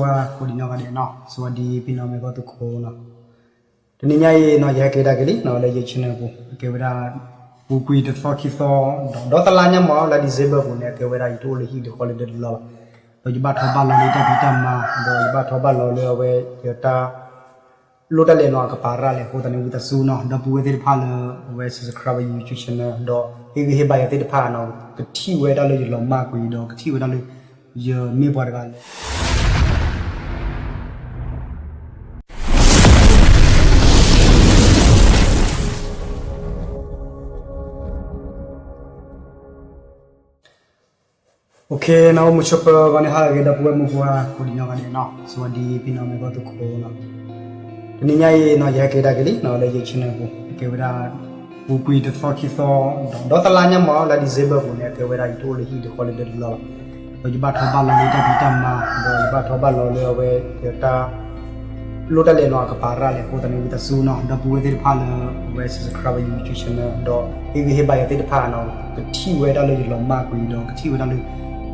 ဝါကိးဒံနီၢ်ဂၤဒဲးနီၤ, စဝၤဒံပ့ၤနီၣ်မ့ၢ်ဂီၢ်သူခိၣ်နီၤ, တနံၤညါအံၤနီၤ ယဟဲက့ၤဒၣ်က့ၤလံနီၤ လၢယ channel ပူၤ ဟဲက့ၤဝဲဒၣ် ပူၤကွံာ်တသီခံသီ ဒီးသီလါညါမး လါ December ပူၤန့ၣ် ဟဲက့ၤဝဲဒၣ် ယတအိၣ်လၢဟံၣ်ဒုးဃီလၢဒၢတလီၢ်ဘၣ်, ဒီးယဘၣ်ထီၣ်ဘၣ်လီၤလၢယတၢ်ဖံးတၢ်မၤ ဒီးယဘၣ်ထီၣ်ဘၣ်လီၤလၢအဝဲယတၢ် လိၣ်တၢ်လဲၤနီၤ အကပၤရၣ်လဲၣ် အဃိသတးန့ၣ် ဝံသးစူၤနီၤ ဒီပုၢ်ဝဲၢ်သ့ၣ်တဖၣ်လၢ အဝဲ subscribe ယ YouTube channel ဒီး ဟ့ၣ်ဂံၢ်ဟ့ၣ်ဘါယၤသ့ၣ်တဖၣ်နီၤ ကထံၣ်ဝဲဒၣ်လၢယလီၤမၢ်ကွံာ် ဒီးကထံၣ်ဝဲဒၣ်လၢ ယမ့ၢ်ပှၤတဂၤလၢ အိၣ်ခ့နီၤ အိၣ်မူဆိးပၢၤဂီၤန့ၣ် ဟါလၢအဂ့ၤ ဒီပုၢ်ဝဲၢ်မိၢ်ပှၢ်ကိးဒံနီၢ်ဂၤဒဲးနီၤ, စဝၤဒံပ့ၤနီၣ်မ့ၢ်ဂီၢ်သူခိၣ်နီၤ, တနံၤညါအံၤနီၤ ယဟဲက့ၤဒၣ်က့ၤလံနီၤ လၢယ channel ပူၤ ဟဲက့ၤဝဲဒၣ် ပူၤကွံာ်တသီခံသီ ဒီးသီလါညါမး လါ December ပူၤန့ၣ် ဟဲက့ၤဝဲဒၣ် ယတအိၣ်လၢဟံၣ်ဒုးဃီလၢဒၢတလီၢ်ဘၣ်, ဒီးယဘၣ်ထီၣ်ဘၣ်လီၤလၢယတၢ်ဖံးတၢ်မၤ ဒီးယဘၣ်ထီၣ်ဘၣ်လီၤလၢအဝဲယတၢ် လိၣ်တၢ်လဲၤနီၤ အကပၤရၣ်လဲၣ် အဃိသတးန့ၣ် ဝံသးစူၤနီၤ ဒီပုၢ်ဝဲၢ်သ့ၣ်တဖၣ်လၢ အဝဲ subscribe ယ YouTube channel ဒီး ဟ့ၣ်ဂံၢ်ဟ့ၣ်ဘါယၤသ့ၣ်တဖၣ်နီၤ ကထံၣ်ဝဲဒၣ်လၢယလီၤမၢ်ကွံာ် ဒီးကထံၣ်ဝဲဒၣ်လၢ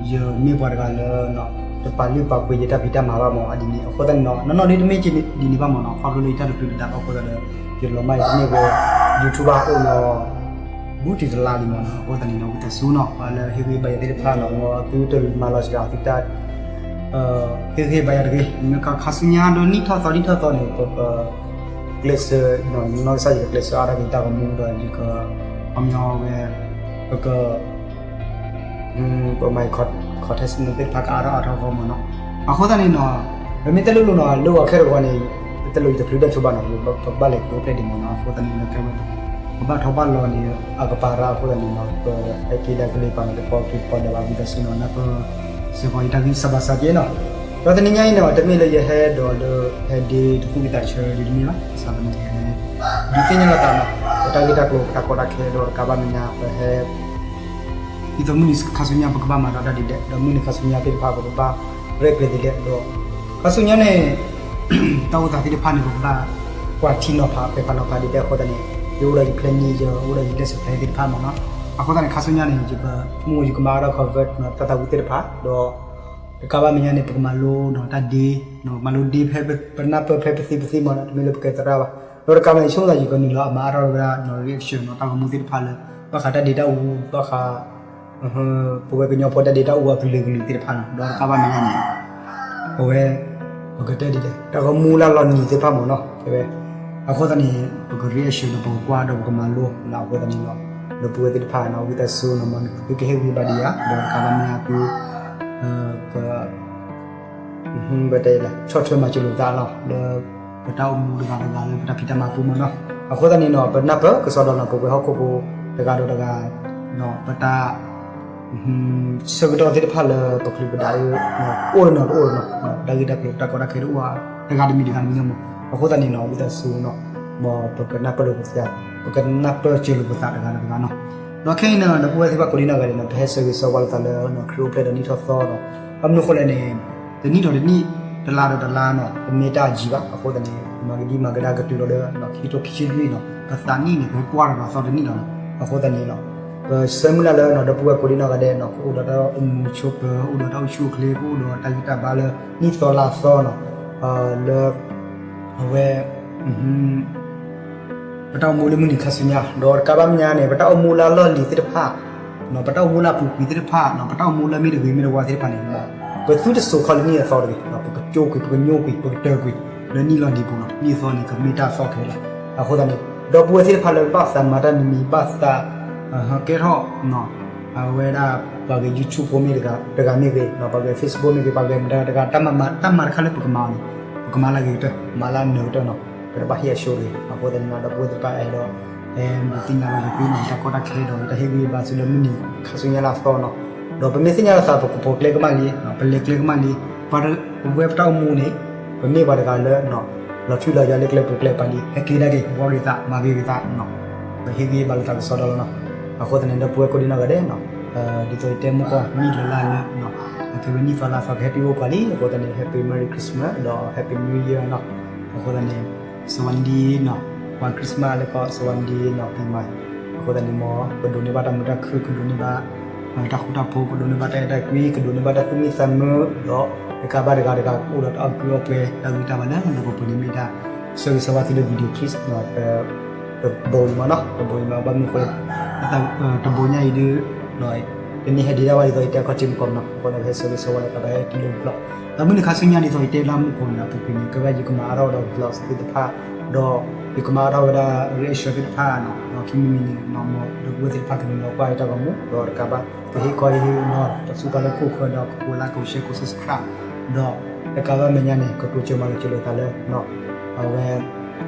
ယမ့ၢ်ပှၤတဂၤလၢ တပာ်လုၢ်ပာ်ပှ့ၤယတၢ်ဖံးတၢ်မၤဘၣ်မး အဒ်န့ၣ် အဃိသတးန့ၣ်နီၤ နီၢ်နီၢ်ဒ်တမ့ၢ်က့ၤဒ်န့ၣ်ဘၣ်မးနီၤ ခီဖျိလၢယတၢ်တပျုာ်တဒးဘၣ်အဃိသတးဒီး ယလီၤမၢ်ယတန့ၢ်ဝဲ YouTube ဘၣ်အိၣ်လီၤ ဘူးတုၤတလါလံမးနီၤ အဃိသတးန့ၣ်နီၤ ဝံသးစူၤနီၤ ပှၤလၢဟ့ၣ်ဂံၢ်ဟ့ၣ်ဘါယၤသ့ၣ်တဖၣ်နီၤ မ်သုတမၤလီၤစှၤသုတၢ် ဟ့ၣ်ဂံၢ်ဟ့ၣ်ဘါယၤတဂ့ၤ မ့ၢ်ခါဆူညါဒီးနံၣ်ထီၣ်သီနံၣ်ထီၣ်သီန့ၣ် ပက ကျဲးစၢး နီၢ်ကစၢ်ယွၤကကျဲးစၢးအါထီၣ်က့ၤတၢ်ဂီၤမူဒီးယက ခီပညီဝဲ ပက ပမၤ contest သ့ၣ်တဖၣ်ကအါထီၣ်အါထီၣ်အဂီၢ်မးနီၤ အဃိသတးန့ၣ်နီၤ ပမ့ၢ်တဲလိၤလိၤနီၤ လၢအခဲတဂီၤန့ၣ် ပတဲလိၤယတချုးတၢ်ဆိဘၣ်နီၤ ပဘၣ်လဲၤကျိၤဖျဲၣ်ဒံးမးနီၤ အဃိသတးန့ၣ် ကဲဝဲ ပဘၣ်ထီၣ်ဘၣ်လီၤန့ၣ် အကပၤရၣ်အဃိသတးန့ၣ်နီၤ ပဟဲက့ၤလၢကလံၤပၤန့ၣ် တပီၤက့ၤပီၤဒီးဘၣ်ဝံသးစူၤနီၤ နၢ်ပၢၢ်စ့ၢ်ကီးယတၢ်ဂံၢ်စၢ်ဘါစၢ်က့နီၤ ဒီးတနံၤညါအံၤန့ၣ် တမ့ၢ်လၢယဟဲဒီးလၢ ဟဲဒ့တသူၣ်ကံၢ်သးဆၢဒ်တမ့ၢ်ဘၣ် ဘၣ်ဆၣ်သနာ်က့ ဒုးသ့ၣ်ညါလီၤသးနီၤ ပတၢ်ဂ့ၢ်တၢ်ကျိၤ ပတၢ်ကီတၢ်ခဲဒီးတကးဘၣ်မဲာ်ညါ ပဟဲ ဒ်သိးမုၢ်နံၤခါဆူညါပကဘၣ်မၤဒီးတၢ်ဒ်လဲၣ် ဒီးမုၢ်နံၤခါဆူညါသ့ၣ်တဖၣ်ပကဘၣ်ရဲၣ်ကျဲၤဒ်လဲၣ်ဒီး ခါဆူညါန့ၣ် တၢ်အိၣ်သးသ့ၣ်တဖၣ်န့ၣ် ပကဘၣ်ကွၢ်ထံနီၤဖး ပဲာ်ဖးနီၤဖးဒ်လဲၣ်အဃိသတးန့ၣ် ယအိၣ်ဒီးယ plan န့ၣ် ယအိၣ်ဒီးယ lesson plan သ့ၣ်တဖၣ်မးနီၤ အဃိသတးန့ၣ် ခါဆူညါန့ၣ် ယကမူယကမၤအါထီၣ် convert နီၤ တၢ်သးဝံၣ်သ့ၣ်တဖၣ် ဒီး တကးဘၣ်မဲာ်ညါန့ၣ် ပကမၤလိနီၤ တၢ်ဒ့ မၤလိဒ့ဖဲပနၢ်ပၢၢ်ဖဲပသ့ပသ့မးနီၤ တမ့ၢ်လၢပကဲသရၣ်ဘၣ် ဒီးတကးဘၣ်န့ၣ် ဆိကမိၣ်သးယကနုာ်လီၤအမၤအါထီၣ်ဝဲဒၣ်နီၤ reaction နီၤ တၢ်ဂီၤမူသ့ၣ်တဖၣ်လၢ ဘၣ်ဃးတၢ်ဒ့တၢ်အူ ဘၣ်ဃး ပဝဲကညီဖိတၢ်ဒ့တၢ်အူအကလုာ်ကလုာ်သ့ၣ်တဖၣ်နီၤ ဒီးတကးဘၣ်မဲာ်ညါန့ၣ် ပဝဲ ပကတဲဒ်လဲၣ် တၢ်ဂီၤမူလၢလီၤနံၤသ့ၣ်တဖၣ်မးနီၤ ကဲဝဲ အဃိသတးန့ၣ် ပက reaction ဒီးပကကွၢ်ဒီးပကမၤလိနီၤ အဃိသတးန့ၣ်နီၤ ဒီပုၢ်ဝဲၢ်သ့ၣ်တဖၣ်နီၤ ဝံသးစူၤနီၤ မ်သုကဟ့ၣ်ဂံၢ်ဘါဒံးယၤ ဒီးတကးဘၣ်မဲာ်ညါသု က ပတဲလဲၣ် ဆီၣ်ထွဲမၤစၢၤလိာ်ပသးလီၤ လၢပတၢ်အိၣ်မူတဂၤတဂၤလၢပတၢ်ဖံးတၢ်မၤပူၤမးနီၤ အဃိသတးန့ၣ်နီၤ ပနၢ်ပၢၢ်ကစီဒီလီၤ ပဝဲဟီၣ်ခိၣ်ဖိတဂၤဒီးတဂၤ ပတၢ် ဆၢကတီၢ်သ့ၣ်တဖၣ်လၢပချုးပဒါ အိၣ်တနီၤတအိၣ်တနီၤ တၢ်ဂ့ၢ်တၢ်ကျိၤတၢ်ကီတၢ်ခဲတအိၣ် တဂၤတမံၤတဂၤတမံၤမး အဃိသတးန့ၣ်နီၤ ဝံသးစူၤနီၤ မ်ပကနၢ်ပၢၢ်လိာ်ပသး ပကနၢ်ပၢၢ်စၢၤလိာ်ပသးတဂၤဒီးတဂၤနီၤ ဒီးခဲအံၤန့ၣ် ဒီပုၢ်ဝဲၢ်သ့ၣ်တဖၣ်ကိးဒံနီၢ်ဂၤဒဲးနီၤ ပဟဲဆၢဂ့ၤဆၢဝါလိာ်သးလၢ ခရံာ်အိၣ်ဖျဲၣ်ဒီးနံၣ်ထီၣ်သီဒီး ဘၣ်မနုၤအဃိလဲၣ်န့ၣ် တနံၣ်ဒီးတနံၣ် တလါဒီးတလါနီၤ တမ့ၢ်တၢ်အယံၤဘၣ် အဃိသတးန့ၣ် မၤကဒံမၤကဒါကတုၤလီၤလၢ ခံကထိခံဆံလွံၢ်နီၤ ပသးနံၣ်န့ၣ် ပဟဲကွၢ်ဒီးသီတနံၣ်လီၤနီၤ အဃိသတးန့ၣ်နီၤ ပဆၢမုၢ်လၢ်လၢ ဒီပုၢ်ဝဲၢ်ကိးဒံနီၢ်ဂၤဒဲးနီၤ ကအိၣ်ဒီးတၢ်အိၣ်မူဆိးပၢၤ အိၣ်ဒီးတၢ်အိၣ်ဆူၣ်အိၣ်ချ့ ကအိၣ်ဒီးတၢ်ဂံၢ်တၢ်ဘါလၢ နံၣ်သီလါသီနီၤ လၢ အဝဲ ပတၢ်အိၣ်မူလၢမုၢ်နံၤခါဆူညါ ဒီးတကးဘၣ်မဲာ်ညါန့ၣ် ပတၢ်အိၣ်မူလၢအလီၢ်လံၤသ့ၣ်တဖၣ် ပတၢ်အိၣ်မူလၢအပူၤကွံာ်သ့ၣ်တဖၣ် ပတၢ်အိၣ်မူလၢအမ့ၢ်တဂ့ၤမ့ၢ်တဝါသ့ၣ်တဖၣ်န့ၣ် ပသုတစိာ်ခီလၢနံၣ်အသီတဂ့ၤ ပကကၠိကွံာ် ပကညိကွံာ် ပကတၢၢ်ကွံာ် လၢနံၣ်လီၤလံၤပူၤလီၤ နံၣ်အသီန့ၣ် ကမ့ၢ်တၢ်သီခဲလၢာ် အဃိသတးန့ၣ် ဒီပုၢ်ဝဲၢ်သ့ၣ်တဖၣ်လၢဘၣ်သးမၤတၢ်မံၤမံၤ ဘၣ်သး ကဲထီၣ် အဝဲဒၣ် ပှၤဂဲၤ YouTube ဖိမ့ၢ်တဂၤ တဂၤမ့ၢ်ဂ့ၤ ပှၤဂဲၤ Facebook မ့ၢ်ဂ့ၤ ပှၤဂဲၤမတၤတဂၤ တၢ်မၤမၤ တၢ်မၤတခါလၢပကမၤအီၤန့ၣ် ပကမၤလၢအဂ့ၤကတၢၢ် မၤလၢအနၢၤကတၢၢ်နီၤ ပတဘၣ်ဟ့ၣ်အဆှိတဂ့ၤ အဃိသတးန့ၣ်နီၤ ဒီပုၢ်ဝဲၢ်သ့ၣ်တဖၣ်အဲၣ်ဒိး ဟဲဒုးသ့ၣ်ညါဘၣ်ယၤသုနီၤ တၢ်ကီတၢ်ခဲဒီး တၢ်ဟ့ၣ်ဂံၢ်ဘါသုလၢမုၢ်နံၤခါဆူညါလၢအသီနီၤ ဒီးပမ့ၢ်သ့ၣ်ညါလီၤသး ပကပိာ်ကျဲကမၣ်လံ ပလဲၤကျဲကမၣ်လံ ပဝဲပတၢ်အိၣ်မူန့ၣ် ပမ့ၢ်ပှၤတဂၤလၢ လီၤထူလီၤယွၤလၢကျဲပူၤကျဲပၤလံ ဟဲက့ၤဒၣ်က့ၤ ဘှီက့ၤသး မၤဂ့ၤက့ၤသး ပဟ့ၣ်ဂံၢ်ဟ့ၣ်ဘါလိာ်သးကစီဒီလီၤနီၤ အဃိသတးန့ၣ် ဒီပုၢ်ဝဲၢ်ကိးဒံနီၢ်ဂၤဒဲးနီၤ ဒ်သိးယတဲမုၢ်ကီၢ် နံၣ်လၢလါလၢ အကဲဝဲနံၣ်သီလါသီကဟဲတုၤအိၣ်ပှၤလံ အဃိသတးန့ၣ် Happy Merry Christmas ဒီး Happy New Year နီၤ အဃိသတးန့ၣ် စဝၤနံဒံနီၤ ပှၤ Christmas လၢကီၢ် စဝၤနံဒံနီၤ ပံၤမၤ အဃိသတးန့ၣ် မ်ပဒိးန့ၢ်ဘၣ်တၢ်မုာ်တၢ်ခုၣ် ကဒိးန့ၢ်ဘၣ် တၢ်ဃူတၢ်ဖိး ကဒိးန့ၢ်ဘၣ်တၢ်အဲၣ်တၢ်ကွံ ကဒိးန့ၢ်ဘၣ်တၢ်သူၣ်မံသးမုာ် ဒီး တကးဘၣ်တဂၤတဂၤအိၣ်ဒီးတၢ်အီၣ်ကုၢ်အီၣ်ပှဲၤ တၢ်ဂံၢ်တၢ်ဘါလၢအလီၢ်ပှဲၤပှဲၤန့ၣ် မ့ၢ်ဒၣ် ဆၢဂ့ၤဆၢဝါသုလၢ video clip တဘိအံၤမးနီၤ, တဘိအံၤမး ဘၣ်မနုၤအဃိလဲၣ်, တဘိညါအံၤဒုး တန့ၢ်ဟဲဒ့ဒၣ်ဝဲဒ်သိးယတဲအခီၣ်ထံးမုၢ်ကီၢ်မးနီၤ, အဃိန့ၣ် ဟဲဆၢဂ့ၤဆၢဝါလၢတၢ်ဘၣ်ဟဲတုၤလၢ vlog ဒီးမုၢ်နံၤခါဆူညါဒ်သိးယတဲလၢမုၢ်ကီၢ်န့ၣ် အပူၤကွံာ်န့ၣ် ကဲဝဲယကမၤအါထီၣ်ဝဲဒီး vlog သ့ၣ်တဖၣ် ဒီးယကမၤအါထီၣ်ဝဲဒၣ် reaction သ့ၣ်တဖၣ်နီၤ, ဒီးခံမံၤမံၤန့ၣ် မ်ဒီပုၢ်ဝဲၢ်သ့ၣ်တဖၣ်ကလဲၤလီၤကွၢ်ယတၢ်ဂီၤမူ ဒီးတကးဘၣ် ကဟ့ၣ်ခီဟ့ၣ်နီၤ တၢ်စူၢ်ကါလၢခိၣ်ဃၢၤဒီး ကကိး like ကကိး share ကကိး subscribe ဒီးတကးဘၣ်မဲာ်ညါန့ၣ် ကတိၤစၢၤမၤလိစၢၤလိာ်သးလၢ အဝဲ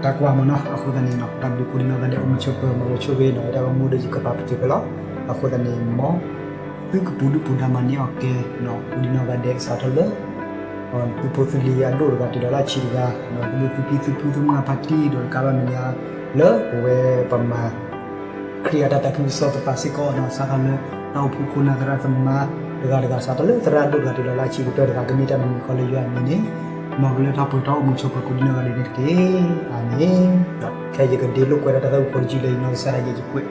တၢ်ကွၢ်မးနီၤ, အဃိသတးန့ၣ် တၢ်ဘျုးကိးဒံနီၢ်ဂၤဒဲး အိၣ်မုာ်ဆိးပၢၤ မၤဂ့ၤဆိၣ်ဂ့ၤနီၤ ယတၢ်ဂီၤမူဒီးယကပာ်ပတုာ်ဖဲလီၤ, အဃိသတးန့ၣ် မ်သုကပူၤဒုၣ်ပူၤဒါမၤန့ၢ်အီၤကဲ ကိးဒံနီၢ်ဂၤဒဲး စးထီၣ်လၢ သုဖိသုလံၤအဒိၣ်တဂၤတုၤလီၤလၢအဆံးတဂၤ, ဒီးသုမုၢ်သံဖံသုဖုသုမုၢ်အဖါတံၢ် ဒီးတကးဘၣ်မဲာ်ညါ လၢပဝဲပမၤ ခရံာ်အတၢ်သးခုကစီၣ်တပၤစ့ၢ်ကီးနီၤ, စးထီၣ်လၢတၢ်အိၣ်ဖှိၣ်ခိၣ်နၢ်သရၣ်သမါတဂၤတဂၤ စးထီၣ်လၢသရၣ်ဒိၣ်တဂၤတုၤလီၤလၢအဆံးကတၢၢ်တဂၤ ကမ့ၢ်တၢ်မုာ်မုာ်ခီလၢယွၤအမံၤန့ၣ်, မ်ကလၢထီၣ်ပှဲၤထီၣ်အိၣ်မုာ်ဆိးပၢၤကိးဒံနီၢ်ဂၤဒဲးန့ၣ်တက့ၢ်. အၤမ့ၣ်. ဒီးခဲအံၤယကဒ့လိာ်ကွဲးဒၣ်တၢ်သးဝံၣ်ဖိတယုၢ်လၢယနီၢ်ကစၢ်ဒၣ်ယဲယကွဲး,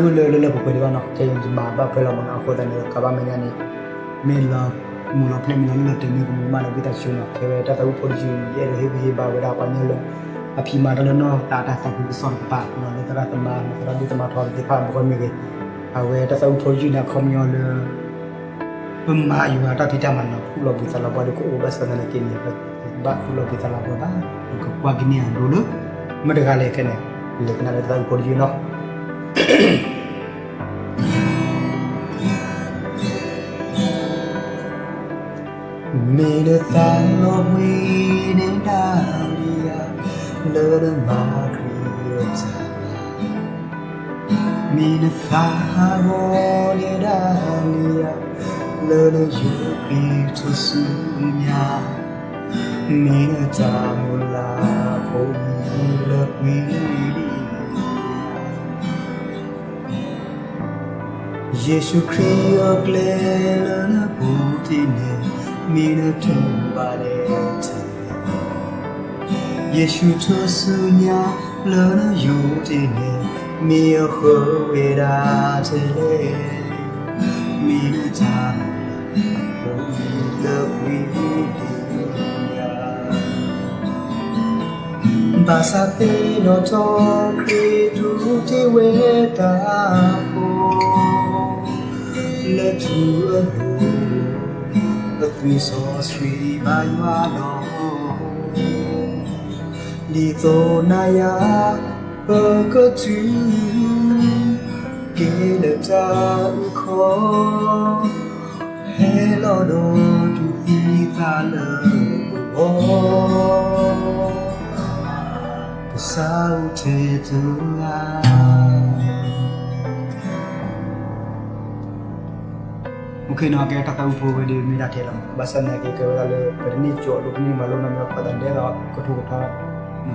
ဒီးတမ့ၢ်တၢ်သးဝံၣ်လၢလၢလၢပှဲၤပှဲၤဒံးဘၣ်နီၤ, ခဲအံၤယမၤဘၣ်ဖဲလီၤမးနီၤ, အဃိသတးန့ၣ် တကးဘၣ်မဲာ်ညါန့ၣ် မ့ၢ်လီၤမုၢ်လီၤဖျဲးမ့ၢ်လီၤလၢလီၤတဲာ်မ့ၢ်ကမူၤမးဒီးဝံသးစူၤနီၤ, ခဲဝဲတၢ်သးဝံၣ်ဖိတယုၢ် ယအဲၣ်ဒိးဟ့ၣ်ဂံၢ်ဟ့ၣ်ဘါဝဲဒၣ်ပှၤကညီလၢ အဖံးမၤတၢ်လၢနီၢ်သးတၢ်သးခုကစီၣ်တကပၤနီၤ, လၢသရၣ်သမါ သရၣ်ဒိၣ်သမါထီသ့ၣ်တဖၣ်အဂီၢ်မ့ၢ်ဂ့ၤ, အဝဲတၢ်သးဝံၣ်ဖိတယုၢ်န့ၣ် အခီပညီလၢ ပမၤယွၤတၢ်ဖံးတၢ်မၤနီၤ သူၣ်လီၤဘှံးသးလီၤဘှါဒီးကအိၣ်ဘၣ်ဆၣ်သနာ်က့န့ၣ် ဘၣ်သူၣ်လီၤဘှံးသးလီၤဘှါဘၣ်, ပကကွၢ်က့ၤန့ၢ်အဒိလၢ မတၤတဂၤလဲၣ်ခဲန့ၣ်, လဲၤကနၣ်လၢတၢ်သးဝံၣ်ဖိတယုၢ်နီၤ. မ့ၢ်နသးလီၤဘှံးန့ၢ်ဒၣ်လံဧါ လၢနမၤခရံာ်အတၢ်မၤ မ့ၢ်နသးဟးဂီၤန့ၢ်ဒၣ်လံဧါ လၢနယိၤခရံာ်ထူၣ်စုညါ, မ့ၢ်နတၢ်မုၢ်လၢ်ဖိအံၤလၢပှဲၤလံဧါ. ယ့ၣ်ၡူးခရံာ်အကျဲလၢနပူၤတ့ၢ်န့ၣ် မ့ၢ်နတူၢ်ဘၣ်လဲၣ်တလဲၣ်. ယ့ၣ်ၡူးထူၣ်စုညါလၢနယိၤတ့ၢ်န့ၣ် မ့ၢ်အဃၢဝဲဒၣ်တလဲၣ်. မ့ၢ်နတၢ်မုၢ်လၢ်ဖိအံၤလၢပှဲၤလံဧါ. ဘၣ်ဆၣ်သ့ၣ်နီၣ်ထီၣ် ခရံာ်တူၢ်တ့ၢ်ဝဲတၢ်ဖိ လၢထူၣ်အလိၤ အသွံၣ်စီဆှံဘၣ်ယွၤလီၤ. ဒ်သိးနၤယၤ ပကတုၤ က့ၤလၢတၢ်အုၣ်ခီၣ် ဟဲလီၤဒီးတူၢ်သံသးလၢပဂီၢ် ကစၢ်အိၣ်ထဲတဂၤ. မ့ၢ်ကဲတၢ်သးဝံၣ်ဖိဝဲဒၣ်မ့ၢ်ဒၣ်ထဲလီၤ, ဘၣ်ဆၣ်သနာ်က့ ကဲဝဲဒၣ်လၢ ပတန့ၢ်ကၠိးလိာ်ပန့ၢ်မၤလိနီတမံၤအဃိသတးဒဲးဒီး က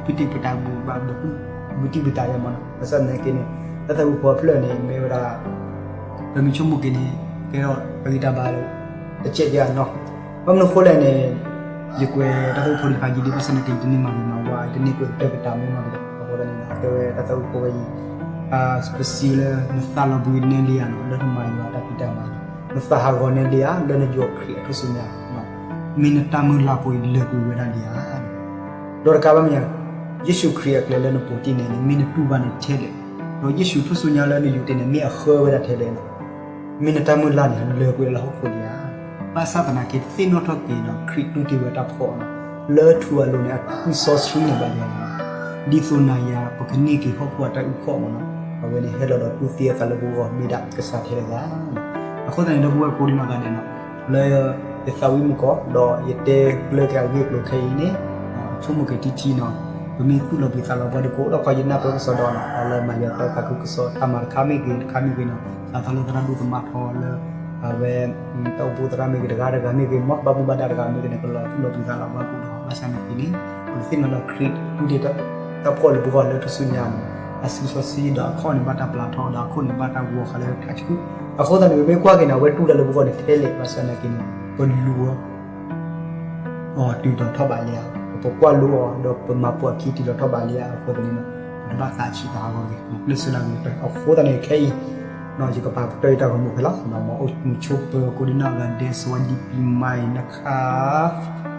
ထိကထီ ပတံၢ်ပတၢ်ဘူၣ်ဘၣ် ပတံၢ်ပတၢ်ယါမးနီၤ, ဘၣ်ဆၣ်သနာ်က့န့ၣ် တၢ်သးဝံၣ်ဖိအဖျၢၣ်န့ၣ် မ့ၢ်ဝဲဒၣ် ပမ့ၢ်ဆိကမိၣ်က့ၤန့ၣ် ကဲထီၣ်ပဂံၢ်တၢ်ဘါလၢ တကဲးပယါနီၤ, ဘၣ်မနုၤအဃိလဲၣ်န့ၣ် ယကွဲးတၢ်သးဝံၣ်ဖိတဖၣ်ယံာ်ဒံး ဘၣ်ဆၣ်သနာ်က့ ယတန့ၢ်မၤဂ့ၤမၤဝါ ယတန့ၢ်ကွဲးကတၢၢ်ကတၢၢ်မ့ၢ်နီၤ, အဃိသတးန့ၣ် ကဲဝဲတၢ်သးဝံၣ်ဖိဝဲအံၤ ပစံးလၢနသးလီၤဘှံးန့ၢ်လံဧါနီၤ လၢနမၤယွၤတၢ်ဖံးတၢ်မၤ, နသးဟးဂီၤန့ၢ်လံဧါ လၢနယိၤခရံာ်အထူၣ်စုညါ, မ့ၢ်နတၢ်မုၢ်လၢ်ဖိအံၤလၢာ်ကွံာ်ဝဲဒၣ်လံဧါ. ဒီးတကးဘၣ်မ့ၢ်ဧါ, ယ့ၣ်ၡူးခရံာ်အကျဲလၢနပူၤတ့ၢ်န့ၣ် မ့ၢ်နတူၢ်ဘၣ်န့ၣ်ထဲလဲၣ်, ဒီးယ့ၣ်ၡူးထူၣ်စုညါလၢနယိၤတ့ၢ်န့ၣ် မ့ၢ်အဃၢဝဲဒၣ်ထဲလဲၣ်နီၤ, မ့ၢ်နတၢ်မုၢ်လၢ်န့ၣ် လၢာ်ကွံာ်လၢဟီၣ်ခိၣ်လံဧါ. ဘၣ်ဆၣ်သနာ်က့ သ့ၣ်နီၣ်ထီၣ်က့ၤနီၤ ခရံာ်တူၢ်တ့ၢ်ဝဲတၢ်ဖှီၣ်နီၤ, လၢထူၣ်အလိၤန့ၣ် အသွံၣ်စီဆှံန့ၣ်ဘၣ်ယွၤလီၤ, ဒ်သိးနၤယၤ ပကန့ၢ်က့ၤဟီၣ်ခိၣ်အတၢ်အုၣ်ခီၣ်မးနီၤ, အဝဲန့ၣ်ဟဲလီၤဒီးတူၢ်သံအသးလၢပဂီၢ်မ့ၢ်ဒၣ်ကစၢ်ထဲတဂၤ. အဃိသတးန့ၣ် ဒီပုၢ်ဝဲၢ်ကိးဒံနီၢ်ဂၤဒဲးနီၤ, လၢယသးဝံၣ်မုၢ်ကီၢ် ဒီးယတဲကျၢၤက့ၤအဂ့ၢ်အကျိၤခဲအံၤန့ၣ်, ဆိကမိၣ်က့ၤထံထံနီၤ, ပမ့ၢ်သူၣ်လီၤဘှံးသးလီၤဘှါဒီး ကအိၣ်ဒီးခီယနၢ်ပၢၢ်ကစီဒီးနီၤ, လၢမၤယွၤတၢ်သးခုကစီၣ် တၢ်မၤတခါမ့ၢ်ဂ့ၤ တခါမ့ၢ်ဂ့ၤနီၤ, စးထီၣ်လၢသရၣ်ဒိၣ်သမါထီလၢ အဝဲ တၢ်အိၣ်ဖှိၣ်သရၣ်မ့ၢ်ဂ့ၤ တဂၤတဂၤမ့ၢ်ဂ့ၤ မ်ဘၣ်မူဘၣ်ဒါတဂၤမ့ၢ်ဂ့ၤန့ၣ် ကလီၤသူၣ်လီၤဘှံးသးလီၤဘှါပူၤဒီး ဘၣ်ဆၣ်သနာ်က့န့ၣ် ပကသ့ၣ်နီၣ်လၢခရံာ်တူၢ်တ့ၢ်တၢ်ဖှီၣ်လၢပဂီၢ်လၢထူၣ်စုညါနီၤ, အသွံၣ်စီဆှံဒီးအခီၣ်န့ၣ်ဘၣ်တၢ်ပျၢ်ထီ ဒီးအခိၣ်န့ၣ်ဘၣ်တၢ်ဂီၤဃာ်လၢထးဆူ, အဃိသတးန့ၣ် ပမ့ၢ်ကွၢ်က့ၤန့ၣ် အဝဲတူၢ်တၢ်လၢပဂီၢ်န့ၣ်ထဲလဲၣ် ဘၣ်ဆၣ်သနာ်က့န့ၣ် ပလူၤ အီၤတုၤဒီးထီၣ်ဘးလံဧါ, ပကွၢ်လိအီၤ ဒီးပမၤပိာ်အခံတုၤဒီးထီၣ်ဘးလံဧါ, အဃိသတးန့ၣ် ပတဘၣ်သးဆံးသးဟးဂီၤတဂ့ၤ, ပကျၢၢ်စၢဒၣ်ဂ့ၤ, အဃိသတးန့ၣ် ခဲအံၤ ယကပာ်ပတြၢၤယတၢ်ဂီၤမူဖဲလီၤ. မ်အအိၣ်မုာ်ဆိးပၢၤကိးဒံနီၢ်ဂၤဒဲး สวัสดีปีใหม่นะคะ.